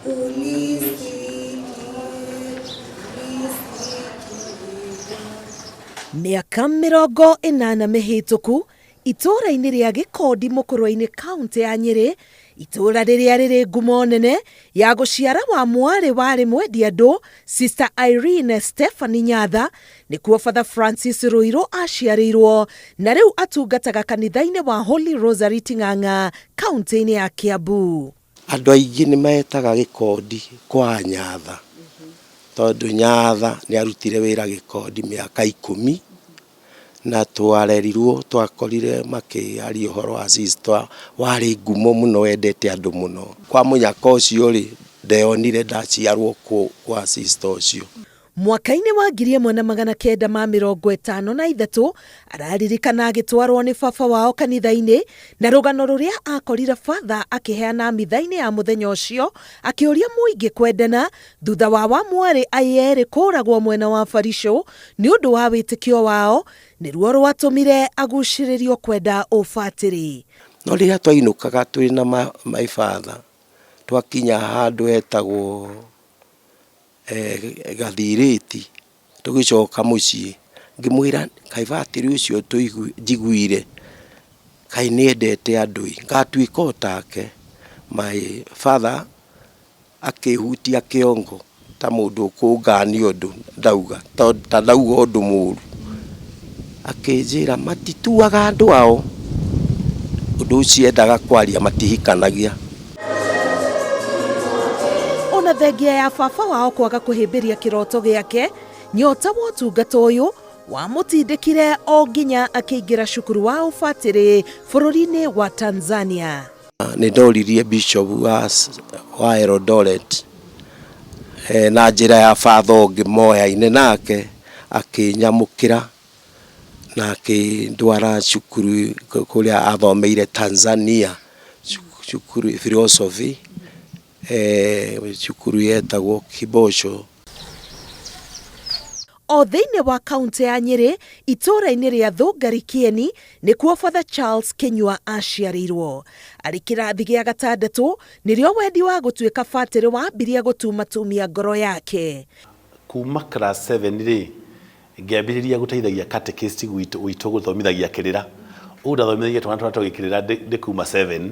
Mĩaka 80 mĩhĩtũku, itũũra-inĩ rĩa Gĩkondi Mũkũrwe-inĩ kaũntĩ ya Nyĩrĩ, itũũra rĩrĩa rĩrĩ ngumo nene ya gũciara wa mwarĩ warĩ mwendi andũ Sister Irene Stephanie Nyatha, nĩkuo Father Francis Rũirũ aciarĩirwo na rĩu atungataga kanitha-inĩ wa Holy Rosary Ting'ang'a kaũntĩ-inĩ ya Kiambu. Andũ aingĩ nĩ metaga Gĩkondi kwa Nyatha tondũ Nyatha nĩ arutire wĩra Gĩkondi mĩaka 10 na twarerirwo twakorire makĩaria ũhoro wa sister warĩ ngumo mũno wendete andũ mũno. Kwa mũnyaka ũcio rĩ, ndeyonire ndaciarwo kwa sister ũcio. Mwaka-inĩ wa 1953 araririkana agĩtwarwo nĩ baba wao kanitha-inĩ na rũgano rũrĩa akorire Father akĩheana mitha-inĩ ya mũthenya ũcio akĩũria mũingĩ kwendana thutha wa Wamwarĩ Ayerĩ kũũragwo mwena wa Barisho nĩ ũndũ wa wĩtĩkio wao nĩruo rwatũmire agucĩrĩrio kwenda ũbatĩrĩ. No rĩrĩa twainũkaga twĩ na my father twakinya handũ hetagwo Gathirĩti tũgĩcoka mũciĩ, ngĩmwĩra kaĩ batĩrĩ ũcio njiguire kaĩ nĩ endete andũ ĩ, ngatuĩka o take. My father akĩhutia kĩongo ta mũndũ ũkũngania ũndũ ndauga, ta ndauga ũndũ mũru. Akĩnjĩra matituaga andũ ao, ũndũ ũcio endaga kwaria matihikanagia. Ona thengia ya baba wao kwaga kũhĩmbĩria kĩroto gĩake, nyota wa ũtungata ũyũ wamũtindĩkire o nginya akĩingĩra cukuru wa ũbatĩrĩ bũrũri-inĩ wa Tanzania. Nĩ ndoririe bishop wa Eldoret na njĩra ya father ũngĩ moyaine nake akĩnyamũkĩra na akĩndwara cukuru kũrĩa athomeire Tanzania, cukuru philosophy, cukuru yetagwo Kibosho. O thĩinĩ wa kaũntĩ ya Nyĩrĩ, itũũra-inĩ rĩa Thũngari Kĩeni, nĩkuo Father Charles Kĩnyua aciarĩirwo. Arĩ kĩrathi gĩa gatandatũ, nĩrĩo wendi wa gũtuĩka batĩrĩ wambirie gũtumatumia ngoro yake. Kuma class 7 rĩ, ngĩambĩrĩria gũteithagia catechist gwitũ witũ gũthomithagia kĩrĩra. Ũguo ndathomithagia twana tũrĩa twagĩkĩrĩra ndĩ kuma 7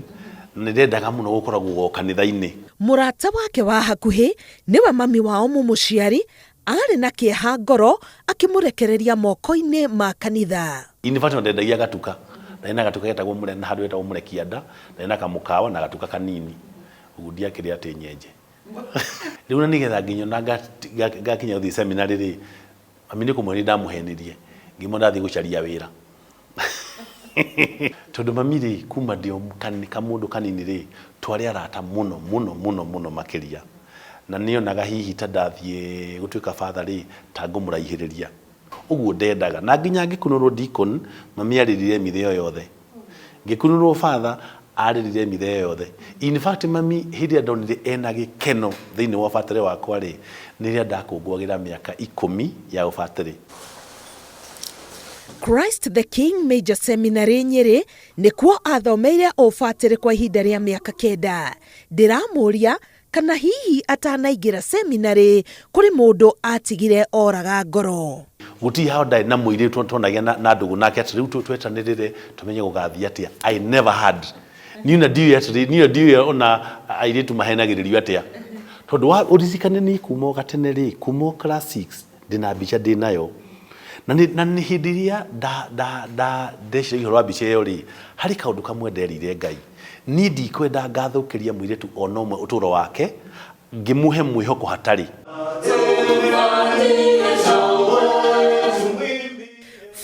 na nĩ ndendaga mũno gũkoragwo o kanitha-inĩ. Mũrata wake wa hakuhĩ, nĩwe mami wao mũmũciari, arĩ na kĩeha ngoro akĩmũrekereria moko-inĩ ma kanitha. In fact ona ndendagia gatuka. Ndarĩ na gatuka getagwo handũ hetagwo Mũrekianda, ndarĩ na kamũkawa na gatuka kanini. Ũguo ndiakĩrĩ atĩ nyenje. Rĩu na nĩgetha nginya ona ngakinya gũthiĩ seminary rĩ, mami nĩ kũmwe nĩ ndamũhenirie, ngĩmwĩra ndathiĩ gũcaria wĩra. Tondũ mami rĩ, kuma ndĩ o kamũndũ kanini rĩ, twarĩ arata mũno mũno mũno mũno makĩria. Na nĩonaga hihi ta ndathiĩ gũtuĩka father rĩ, ta ngũmũraihĩrĩria. Ũguo ndendaga. Na nginya ngĩkunũrwo deacon, mami arĩrire mitha ĩyo yothe. Ngĩkunũrwo father, arĩrire mitha ĩyo yothe. In fact mami hĩndĩ ĩrĩa ndonire ena gĩkeno thĩinĩ wa ũbatĩrĩ wakwa rĩ, nĩ rĩrĩa ndakũngũagĩra mĩaka ikũmi ya ũbatĩrĩ. Christ the King Major Seminary Nyĩrĩ nĩkuo athomeire ũbatĩrĩ kwa ihinda rĩa mĩaka kenda. Ndĩramũria kana hihi atanaingĩra seminarĩ kũrĩ mũndũ atigire oraga ngoro. Gũtirĩ handũ ndarĩ na mũirĩtu tonagĩa na ndũgũ nake atĩ rĩu twetanĩrĩre tũmenye gũgathiĩ atĩa. I never had. Niĩ ona ndiũĩ atĩrĩ, niĩ ona ndiũĩ ona airĩtu mahenagĩrĩrio atĩa. Tondũ wa ũririkane niĩ kuma o gatene rĩ, kuma o class 6 ndĩna mbica ndĩnayo. Na nĩ na nĩ hĩndĩ ĩrĩa nda nda nda ndeciragia ũhoro wa mbica ĩyo rĩ, harĩ kaũndũ kamwe nderire Ngai. Niĩ ndikwenda ngathũkĩria mũirĩtu ona ũmwe ũtũro wake, ngĩmũhe mwĩhoko hatarĩ.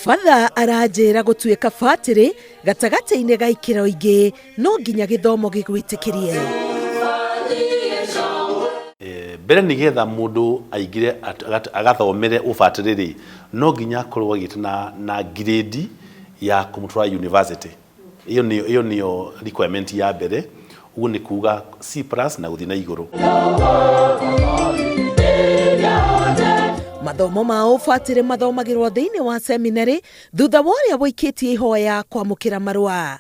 Batha aranjĩra gũtuĩka batĩrĩ gatagatĩ-inĩ ga ikĩro ingĩ no nginya gĩthomo gĩgwĩtĩkĩrie. Mbere nĩgetha mũndũ aingĩre agathomere ũbatĩrĩ rĩ, no nginya akorwo agĩte na ngirĩndi ya kũmũtwara university. Ĩyo nĩyo ĩyo nĩyo requirement ya mbere, ũguo nĩ kuga C plus na gũthiĩ na igũrũ. Mathomo ma ũbatĩrĩ mathomagĩrwo thĩinĩ wa seminarĩ thutha wa ũrĩa wũikĩtie ihoya kwamũkĩra marũa.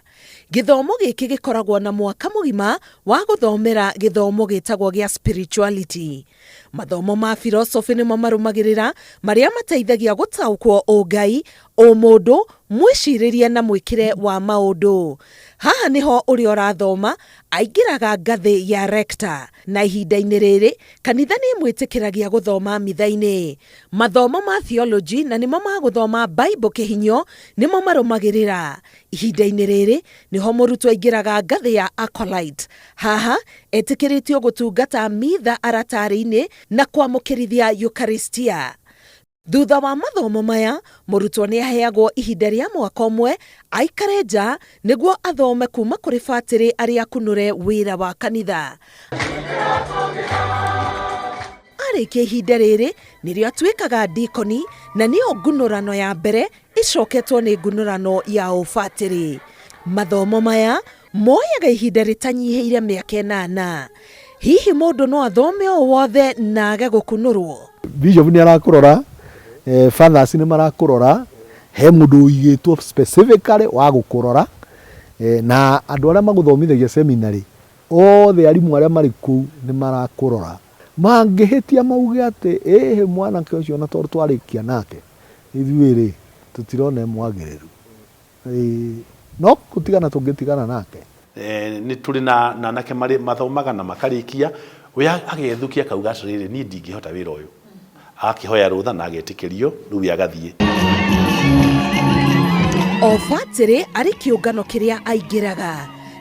Gĩthomo gĩkĩ gĩkoragwo na mwaka mũgima wa gũthomera gĩthomo gĩtagwo gĩa spirituality. Mathomo ma philosophy nĩmo marũmagĩrĩra marĩa mateithagia gũtaũkwo ũngai, ũmũndũ, mwĩcirĩrie na mwĩkĩre wa maũndũ. Haha nĩho ũrĩa ũrathoma aingĩraga ngathĩ ya rector, na ihinda-inĩ rĩrĩ kanitha nĩ ĩmwĩtĩkĩragia gũthoma mitha-inĩ. Mathomo ma theology na nĩmo ma gũthoma Bible kĩhinyo nĩmo marũmagĩrĩra. Ihinda-inĩ rĩrĩ nĩho mũrutwo aingĩraga ngathĩ ya acolyte. Haha etĩkĩrĩtio gũtungata mitha aratarĩ-inĩ na kwamũkĩrithia Eucharistia. Thutha wa mathomo maya, mũrutwo nĩ aheagwo ihinda rĩa mwaka ũmwe aikare nja nĩguo athome kuma kũrĩ batĩrĩ arĩa akunũre wĩra wa kanitha. Arĩkia ihinda rĩrĩ nĩrĩo atuĩkaga dikoni na nĩyo ngunũrano ya mbere ĩcoketwo nĩ ngunũrano ya ũbatĩrĩ. Mathomo maya moyaga ihinda rĩtanyihĩire mĩaka 8. Hihi mũndũ no athome o wothe na age gũkunũrwo? Bishop nĩ arakũrora, fathers nĩ marakũrora, he mũndũ ũigĩtwo specifically wa gũkũrora, na andũ arĩa magũthomithagia seminary, othe arimũ arĩa marĩ kũu nĩ marakũrora. Mangĩhĩtia mauge atĩ ĩhĩ mwanake ũcio na tondũ twarĩkia nake, ithuĩ rĩ, tũtirona e mwagĩrĩru. No gũtigana tũngĩtigana nake. Nĩ tũrĩ na anake marĩ mathomaga na makarĩkia, we agethukia akauga atĩrĩrĩ, niĩ ndingĩhota wĩra ũyũ. Agakĩhoya rũtha na agetĩkĩrio, rĩu we agathiĩ. O batĩrĩ arĩ kĩũngano kĩrĩa aingĩraga,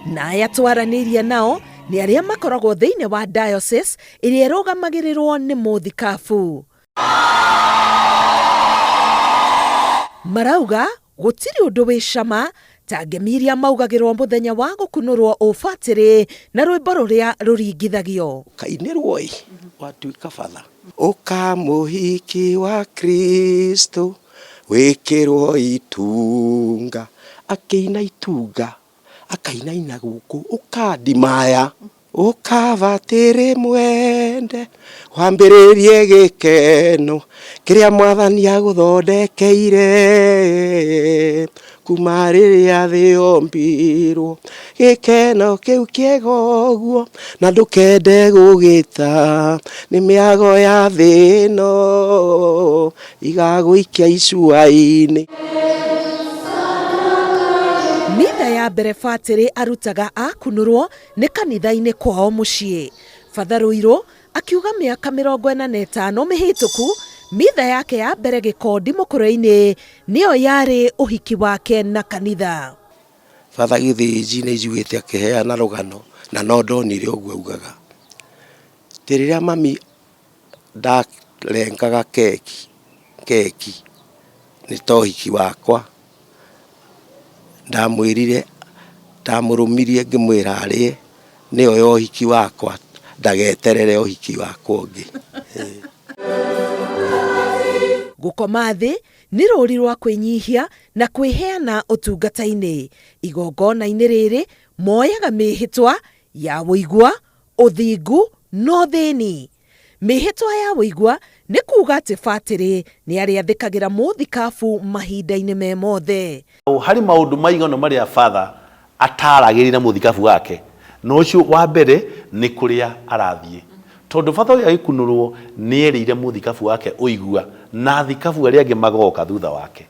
na aya twaranĩirie nao nĩ arĩa makoragwo thĩinĩ wa diocese ĩrĩa ĩrũgamagĩrĩrwo nĩ mũthikabu. Marauga gũtirĩ ũndũ wĩ cama ta ngemi iria maugagĩrwo mũthenya wa gũkunũrwo ũbatĩrĩ na rwĩmbo rũrĩa rũringithagio. Kainĩrwo ĩ, watuĩka batha. Ũka mũhiki wa Kristo, wĩkĩrwo itunga. Akĩina itunga, akainaina gũkũ, ũka ndimaya. Ũka batĩrĩ mwende, wambĩrĩrie gĩkeno, kĩrĩa mwathani agũthondekeire. Kuma rĩrĩa thĩ yombirwo, gĩkeno kĩu kĩega ũguo, na ndũkende gũgĩta, nĩ mĩago ya thĩ ĩno, igagũikia icua-inĩ. Mitha ya mbere batĩrĩ arutaga akunũrwo nĩ kanitha-inĩ kwao mũciĩ. Father Rũirũ akiuga mĩaka 45 mĩhĩtũku, mitha yake ya mbere Gĩkondi Mũkũrwe-inĩ nĩyo yarĩ ũhiki wake na kanitha. Father Gĩthĩnji nĩ njiguĩte akĩheana rũgano na no ndonire ũguo augaga. Atĩ rĩrĩa mami ndarengaga keki, keki nĩ ta ũhiki wakwa, ndamwĩrire, ndamũrũmirie ngĩmwĩra arĩe nĩyo ya ũhiki wakwa, ndageterere ũhiki wakwa ũngĩ. Gũkoma thĩ nĩ rũri rwa kwĩnyihia na kwĩheana ũtungata-inĩ. Igongona-inĩ rĩrĩ moyaga mĩhĩtwa ya ũigua, ũthingu na ũthĩni. Mĩhĩtwa ya ũigua nĩ kuga atĩ batĩrĩ nĩ arĩathĩkagĩra mũthikabu mahinda-inĩ me mothe. Harĩ maũndũ maigana marĩa father ataragĩrĩra na mũthikabu wake, na ũcio wa mbere nĩ kũrĩa arathiĩ. Tondũ father ũyũ agĩkunũrwo nĩ erĩire mũthikabu wake ũigua, na thikabu arĩa angĩ magoka thutha wake.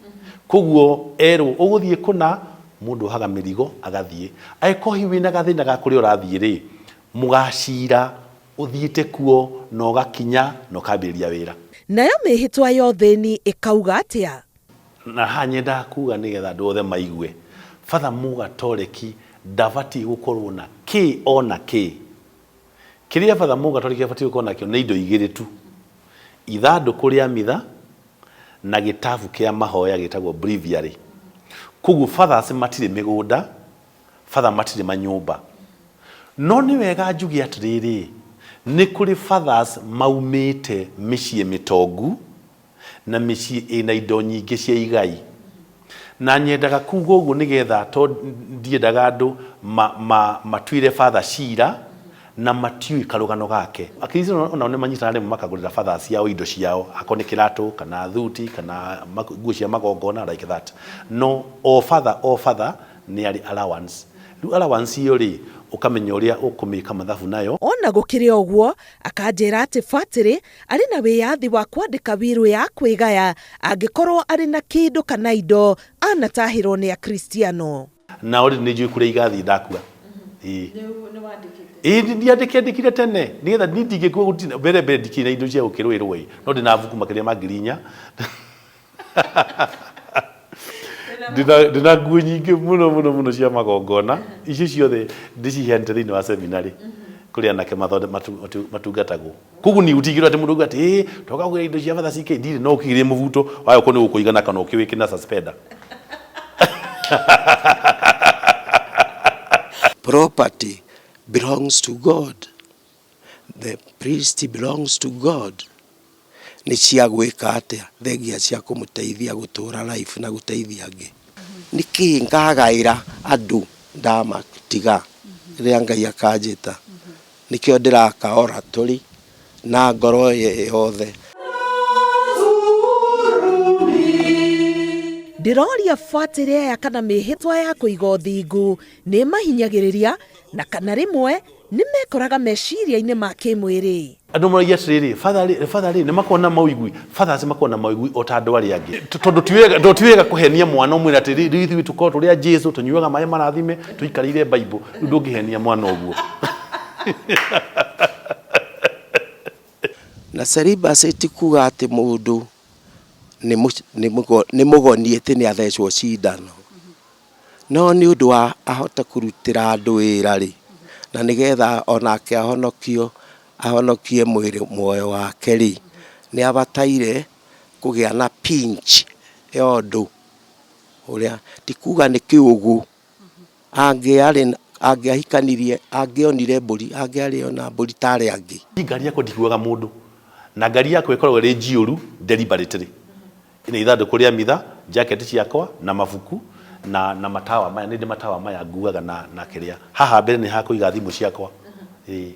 Koguo erwo ũgũthiĩ kũna, mũndũ ohaga mĩrigo agathiĩ. Angĩkorwo hihi wĩna gathĩna ga kũrĩa ũrathiĩ rĩ, mũgacira ũthiĩte kuo na ũgakinya na ũkambĩrĩria wĩra. Nayo mĩhĩtwa ya ũthĩni ĩkauga atĩa? Na haha nyendaga kuga nĩgetha andũ othe maigue, Father Mũgatoreki ndabatiĩ gũkorwo na kĩ ona kĩ. Kĩrĩa Father Mũgatoreki abatiĩ gũkorwo nakĩo nĩ indo igĩrĩ tu, ithandũkũ rĩa mitha na gĩtabu kĩa mahoya gĩtagwo breviary. Koguo fathers matirĩ mĩgũnda, father matirĩ manyũmba. No nĩ wega njuge atĩrĩrĩ, nĩ kũrĩ fathers maumĩte mĩciĩ mĩtongu na mĩciĩ ĩna indo nyingĩ cia igai. Na nyendaga kuga ũguo nĩgetha to ndiendaga andũ matuĩre father cira na matiũĩ karũgano gake. Akristiano onao nĩ manyitanaga rĩmwe makagũrĩra fathers ciao indo ciao, akorwo nĩ kĩratũ kana thuti kana nguo cia magongona like that. No o father o father nĩ arĩ allowance. Rĩu allowance ĩyo rĩ, ũkamenya ũrĩa ũkũmĩka mathabu nayo. Ona gũkĩrĩ ũguo, akanjĩra atĩ batĩrĩ arĩ na wĩyathi wa kwandĩka wirũ ya kwĩgaya angĩkorwo arĩ na kĩndũ kana indo anatahĩrwo nĩ Akristiano. Na already nĩ njũĩ kũrĩa igathiĩ ndakua. Ĩĩ. Ĩĩ ndiandĩkire tene nĩgetha niĩ ndingĩkua gũtirĩ mbere mbere ndikĩrĩ na indo cia gũkĩrũĩrwo ĩ no ndĩna mbuku makĩria ma 4000. Ndĩna nguo nyingĩ mũno mũno mũno cia magongona icio ciothe ndĩciheanĩte thĩinĩ wa seminarĩ kũrĩ anake matungatagwo. Koguo niĩ gũtingĩrwo atĩ mũndũ auga atĩ ĩĩ toka kũgĩra indo cia batha CK ndirĩ no ũkĩgĩre mũbuto wayo ko nĩ ũkũigana kana ũkĩwĩke na suspender. Property belongs to God. The priest belongs to God. Nĩ cia gwĩka atĩa? Thengia cia kũmũteithia gũtũra life na gũteithia angĩ. Nĩkĩ ngagaĩra andũ ndamatiga rĩrĩa Ngai akanjĩta? Nĩkĩo ndĩraka oratory na ngoro yothe. Ndĩroria batĩrĩ aya kana mĩhĩtwa ya kũiga ũthingu nĩ ĩmahinyagĩrĩria na kana rĩmwe nĩ mekoraga meciria-inĩ ma kĩmwĩrĩ. Andũ moragia atĩrĩrĩ, father rĩ, father rĩ, nĩ makoragwo na mawĩigwi? Fathers makoragwo na mawĩigwi o ta andũ arĩa angĩ. Tondũ ti wega, tondũ ti wega kũhenia mwana ũmwĩre atĩ rĩu ithuĩ tũkoragwo tũrĩ a Jesu, tũnyuaga maĩ marathime, tũikarĩire Bible. Rĩu ndũngĩhenia mwana ũguo. Na celibacy ti kuga atĩ mũndũ nĩ mũgoni atĩ nĩ athecwo cindano. No nĩ ũndũ wa ahote kũrutĩra andũ wĩra-rĩ, na nĩgetha onake ahonokio, ahonokie mwĩrĩ muoyo wake-rĩ, nĩ abataire kũgĩa na pinch ya ũndũ ũrĩa, ti kuga nĩ kĩũgũ, angĩahikanirie, angĩonire mbũri, angĩarĩ ona mbũri ta arĩa angĩ. Niĩ ngari yakwa ndikuaga mũndũ, na ngari yakwa ĩkoragwo ĩrĩ njiũru deliberately. Ĩna ithandũkũ rĩa mitha, jacket ciakwa, na mabuku, na na matawa maya, nĩ ndĩ matawa maya nguaga na na kĩrĩa. Haha mbere nĩ ha kũiga thimũ ciakwa. Ĩĩ.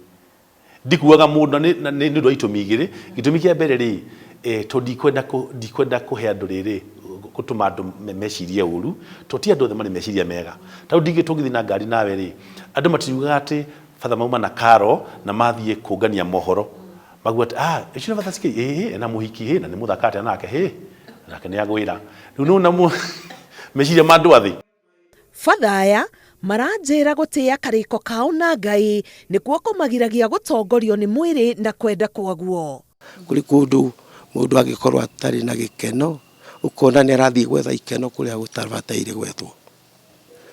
Ndikuaga mũndũ na nĩ nĩ ũndũ wa itũmi igĩrĩ. Gĩtũmi kĩa mbere rĩ, tondũ ndikwenda ndikwenda kũhe andũ rĩrĩ, gũtũma andũ mecirie ũru, tondũ ti andũ othe marĩ meciria mega. Ta rĩu ndingĩ tũngĩthiĩ na ngari nawe rĩ, andũ matiriugaga atĩ batha mauma na karo na mathiĩ kũngania mohoro. Maguo atĩ ah ũcio nĩ Father CK ĩĩ ena mũhiki ĩĩ na nĩ mũthaka atĩa nake hĩ nake nĩ agwĩra. Rĩu nĩ wona meciria ma andũ a thĩ. Father aya maranjĩra gũtĩĩa karĩko kao na Ngai nĩkuo kũmagiragia gũtongorio nĩ mwĩrĩ na kwenda kwaguo. Kũrĩ kũndũ mũndũ angĩkorwo atarĩ na gĩkeno, ũkona nĩ arathiĩ gwetha ikeno kũrĩa gũtabataire gwethwo.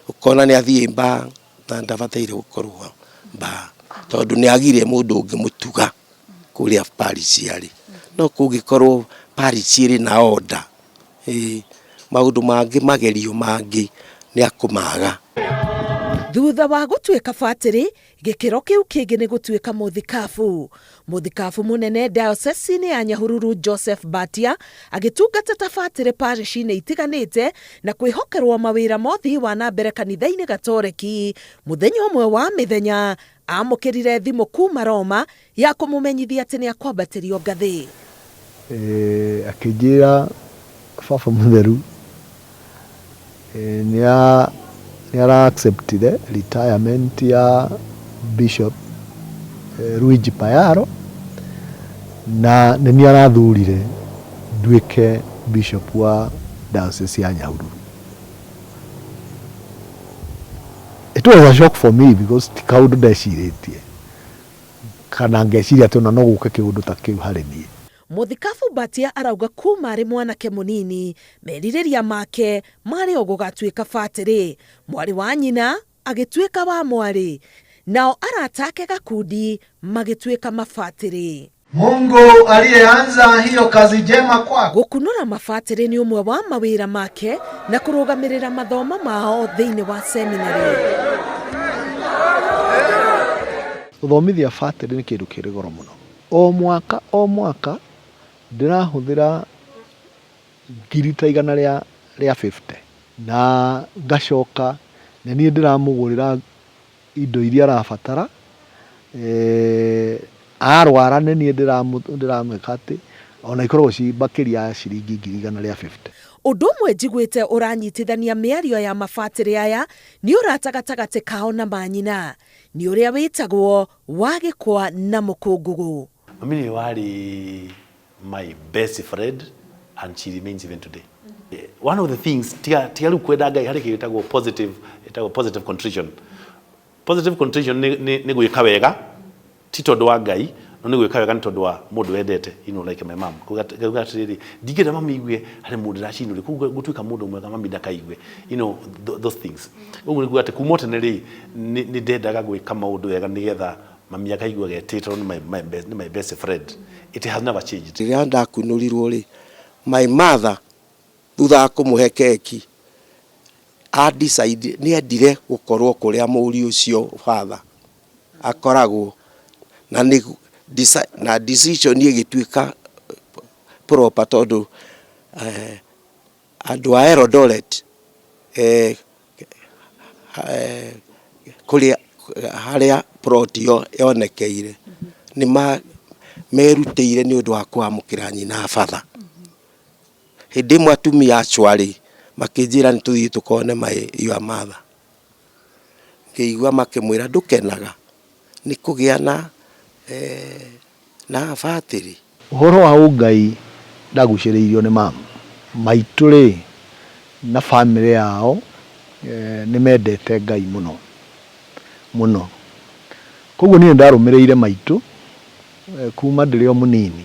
Ũkona nĩ athiĩ mbaa na ndabataire gũkorwo mbaa, tondũ nĩ agire mũndũ ũngĩmũtuga kũrĩa parish arĩ. No kũngĩkorwo parish ĩrĩ na order, maũndũ mangĩ magerio mangĩ nĩ akũmaga. Thutha wa gũtuĩka batĩrĩ, Gĩkĩro kĩu kĩngĩ nĩ gũtuĩka mũthikabu. Mũthikabu mũnene Dayocese-inĩ ya Nyahururu Joseph Mbatia agĩtungata ta batĩrĩ parish-inĩ itiganĩte na kwĩhokerwo mawĩra ma ũthii wa na mbere kanitha-inĩ Gatoreki. Mũthenya ũmwe wa mĩthenya amũkĩrire thimũ kuma Roma ya kũmũmenyithia atĩ nĩ akwambatĩrio ngathĩ. Akĩnjĩra baba mũtheru nĩ ara acceptire retirement ya Bishop Luigi Payaro na nĩ niĩ arathurire nduĩke Bishop wa Diocese ya Nyahururu. It was a shock for me because ti kaũndũ ndecirĩtie kana ngeciria atĩ ona no gũke kĩũndũ ta kĩu harĩ niĩ. Mũthikabu Mbatia arauga kuuma arĩ mwanake mũnini, merirĩria make marĩ o gũgatuĩka batĩrĩ. Mwarĩ wa nyina agĩtuĩka wa mwarĩ, nao arata ake gakundi magĩtuĩka mabatĩrĩ. Mungu aliyeanza hiyo kazi njema kwako. Gũkunũra mabatĩrĩ nĩ ũmwe wa mawĩra make na kũrũgamĩrĩra mathomo mao thĩinĩ wa seminarĩ. Gũthomithia batĩrĩ nĩ kĩndũ kĩrĩ goro mũno. O mwaka o mwaka ndĩrahũthĩra ngiri ta igana rĩa rĩa fifty na ngacoka nĩ niĩ ndĩramũgũrĩra indo iria arabatara, arwara nĩ niĩ ndĩramwĩka atĩ, ona ikoragwo ci makĩria ya ciringi ngiri igana rĩa fifty. Ũndũ ũmwe njiguĩte ũranyitithania mĩario ya mabatĩrĩ aya nĩ ũrata gatagatĩ kao na manyina, nĩ ũrĩa wĩtagwo wa gĩkwa na mũkũngũgũ. Mami nĩwe warĩ my best friend and she remains even today. One of the things, tiga tiga rĩu kwenda Ngai, harĩ kĩndũ gĩtagwo positive, ĩtagwo positive contrition. Positive contrition nĩ nĩ nĩ gwĩka wega ti tondũ wa Ngai, no nĩ gwĩka wega nĩ tondũ wa mũndũ wendete, like my mom. Kuga kuga atĩrĩrĩ, ndingĩenda mami aigue harĩ mũndũ ndĩracinũria, koguo ngũtuĩka mũndũ mwega mami ndakaigue, those things. Ũguo nĩ kuga atĩ kuma o tene rĩ, nĩ nĩ ndendaga gwĩka maũndũ wega nĩgetha mami akaiguaga etĩte tondũ nĩ my, my best, nĩ my best friend. It has never changed. Rĩrĩa ndakunũrirwo rĩ, my mother thutha wa kũmũhe keki, a decide nĩ endire gũkorwo kũrĩa mũriũ ũcio father akoragwo na nĩ na decision ĩgĩtuĩka proper tondũ andũ a Eldoret kũrĩa harĩa plot ĩyo yonekeire nĩ merutĩire nĩ ũndũ wa kwamũkĩra nyina batha. Hĩndĩ ĩmwe atumia acio-rĩ makĩnjĩra nĩ tũthiĩ tũkone my your mother. Ngĩigua makĩmwĩra ndũkenaga nĩ kũgĩa na na batĩrĩ. Ũhoro wa ũngai ndagucĩrĩirio nĩ mamu. Maitũ rĩ na bamĩrĩ yao nĩ mendete Ngai mũno mũno. Koguo niĩ nĩ ndarũmĩrĩire maitũ kuma ndĩrĩ o mũnini.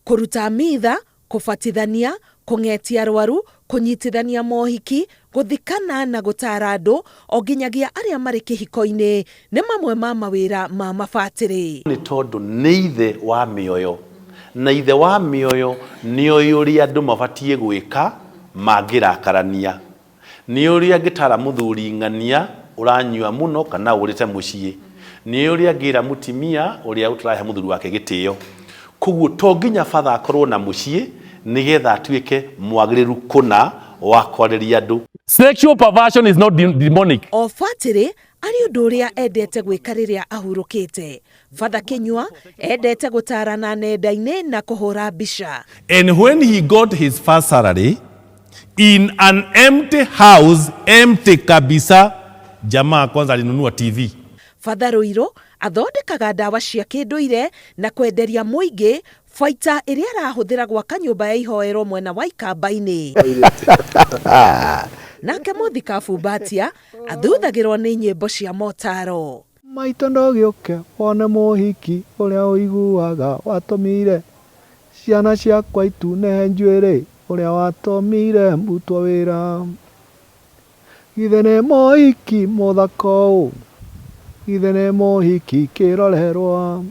Kũruta mitha, kũbatithania, kũng'etia arwaru, kũnyitithania mohiki, gũthikana na gũtara andũ o nginyagia arĩa marĩ kĩhiko-inĩ nĩ mamwe ma mawĩra ma mabatĩrĩ. Nĩ tondũ nĩ ithe wa mĩoyo, na ithe wa mĩoyo nĩoĩ ũrĩa andũ mabatiĩ gwĩka mangĩrakarania. Nĩ ũrĩa angĩtara mũthuri ng'ania ũranyua mũno kana ũrĩte mũciĩ. Nĩ ũrĩa angĩra mũtimia ũrĩa ũtarahe mũthuri wake gĩtĩo. Koguo to nginya batha akorwo na mũciĩ nĩgetha atuĩke mwagĩrĩru kũna wa kwarĩria andũ. Sexual perversion is not demonic. O batĩrĩ arĩ ũndũ ũrĩa endete gwĩka rĩrĩa ahurũkĩte. Father Kinyua endete gũtarana nenda-inĩ na kũhũra mbica. And when he got his first salary in an empty house, empty kabisa, jamaa kwanza alinunua TV. Father Rũirũ athondekaga ndawa cia kĩndũire na kwenderia mũingĩ baita ĩrĩa arahũthĩra gwaka nyũmba ya ihoero mwena wa Ikamba-inĩ. Nake Mũthikabu Mbatia athuthagĩrwo nĩ nyĩmbo cia motaro. Maitũ ndũgĩũke wone mũhiki ũrĩa ũiguaga watũmire ciana ciakwa itune njuĩrĩ ũrĩa watũmire mbutwo wĩra. Githĩ nĩ mũhiki mũthaka ũũ, githĩ nĩ mũhiki kĩrorerwa.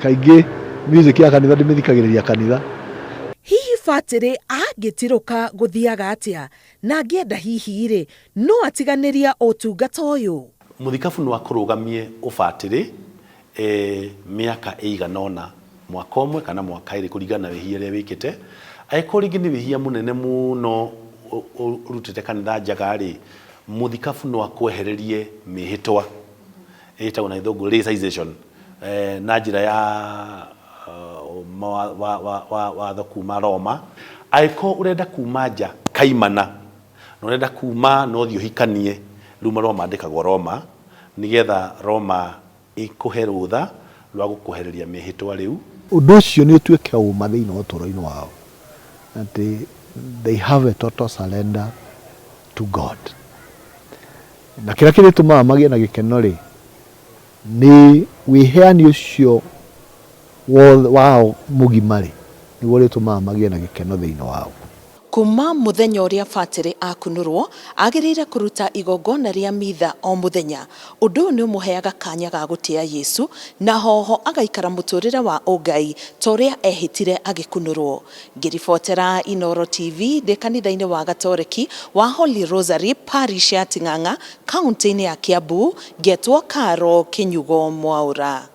Kaingĩ music ya kanitha ndĩmĩthikagĩrĩria kanitha. Hihi batĩrĩ angĩtirũka gũthiaga atĩa? Na angĩenda hihi-rĩ, no atiganĩrie ũtungata ũyũ? Mũthikabu no akũrũgamie ũbatĩrĩ mĩaka ĩigana ũna, mwaka ũmwe kana mwaka ĩrĩ kũringana na wĩhia ũrĩa wĩkĩte. Angĩkorwo rĩngĩ nĩ wĩhia mũnene mũno ũrutĩte kanitha njaga-rĩ, mũthikabu no akwehererie mĩhĩtwa ĩtagwo na gĩthũngũ laicization na njĩra ya watho kuma Roma. Angĩkorwo ũrenda kuma nja kaimana, na ũrenda kuma na ũthiĩ ũhikanie, rĩu marũa mandĩkagwo Roma, nĩgetha Roma ĩkũhe rũtha rwa gũkwehereria mĩhĩtwa rĩu. Ũndũ ũcio nĩ ũtuĩke ũma thĩinĩ wa ũtũũro-inĩ wao, atĩ they have a total surrender to God. Na kĩrĩa kĩrĩtũmaga magĩe na gĩkeno-rĩ, nĩ wĩheani ũcio wao mũgima-rĩ, nĩguo ũrĩtũmaga magĩe na gĩkeno thĩinĩ wao. Kuma mũthenya ũrĩa batĩrĩ akunũrwo, agĩrĩire kũruta igongona rĩa mitha o mũthenya. Ũndũ ũyũ nĩ ũmũheaga kanya ga gũtĩa Yesu na hoho agaikara mũtũrĩre wa ũngai ta ũrĩa ehĩtire agĩkunũrwo. Ngĩribotera Inooro TV ndĩ kanitha-inĩ wa Gatoreki wa Holy Rosary Parish ya Ting'ang'a, kauntĩ-inĩ ya Kiambu, ngetwo Caro Kĩnyugo Mwaũra.